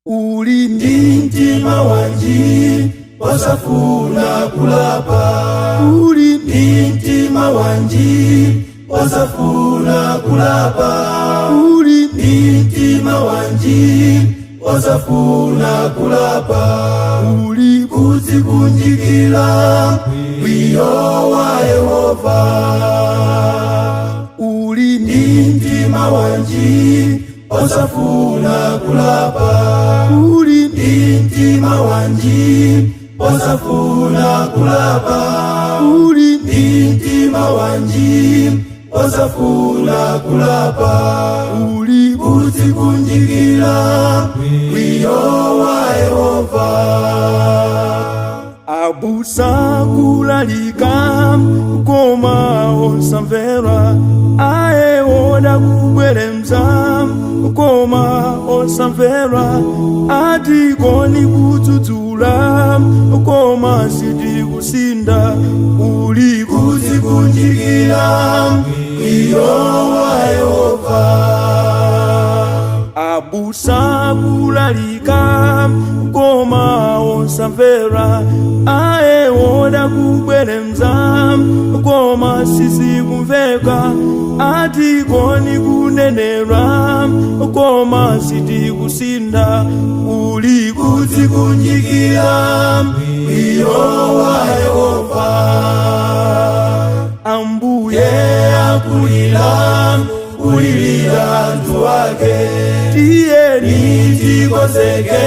Uli ndi mtima wanji osafuna kulapa? Uli ndi mtima wanji osafuna kulapa? Uli ndi mtima wanji osafuna kulapa? Uli kudzikunjikira mkwiyo wa Yehova. Uli ndi mtima wanji osafuna kulapa? Uli ndi mtima wanji osafuna kulapa? Uli ndi mtima wanji osafuna kulapa? Uli kudzikunjikira mkwiyo wa Yehova. Abusa kulalika koma osamvera, ayeoda kubweremza koma osamvera, atikoni kudzudzula koma sitikusinda. Uli kudzikunjikira mkwiyo wa Yehova. Abusa kulalika koma osamvera, ayeoda kubweremza koma sisikumveka, atikoni kunenera koma sitikusinda. Uli kudzikunjikira mkwiyo wa Yehova. Ambuye akulira, kulirira anthu ake. Tiyeni tikonzeke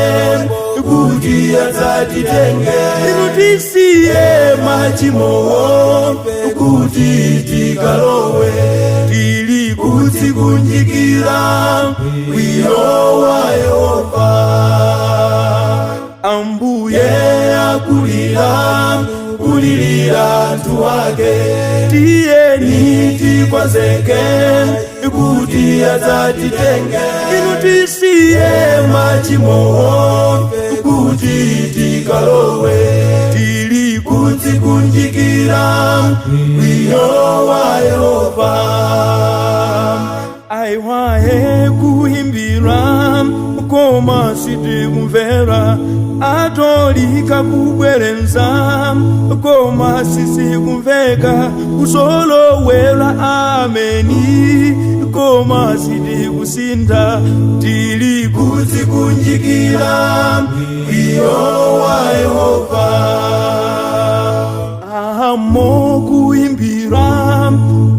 kuti adzatitenge. Inu tisiye machimowo kuti tikalowe. Tili kudzikunjikira mkwiyo wa Yehova. Ambuye akulira, kulirira anthu ake. Tiyeni tikonzeke kuti adzatitenge. Inu tisiye machimowo kuti tikalowe. Tili kudzikunjikira mkwiyo wa Yehova. Aiwaye kuhimbira koma sitikumvera, atolika kubwerenza koma sisikumveka, kusolowera ameni koma sitikusinda. Tili kudzikunjikira mkwiyo wa Yehova. Amo kuimbira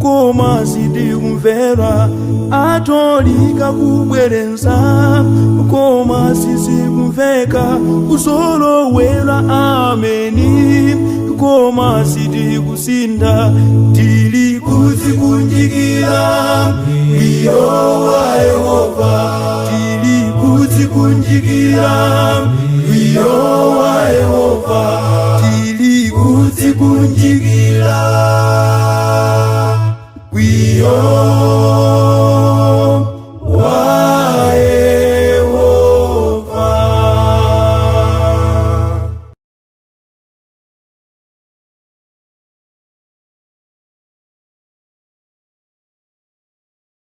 koma sitikumvera, atolika kubwerenza koma sisikumveka, kusolowera ameni koma sitikusinda. Tili kudzikunjikira mkwiyo wa Yehova. Tili kudzikunjikira mkwiyo.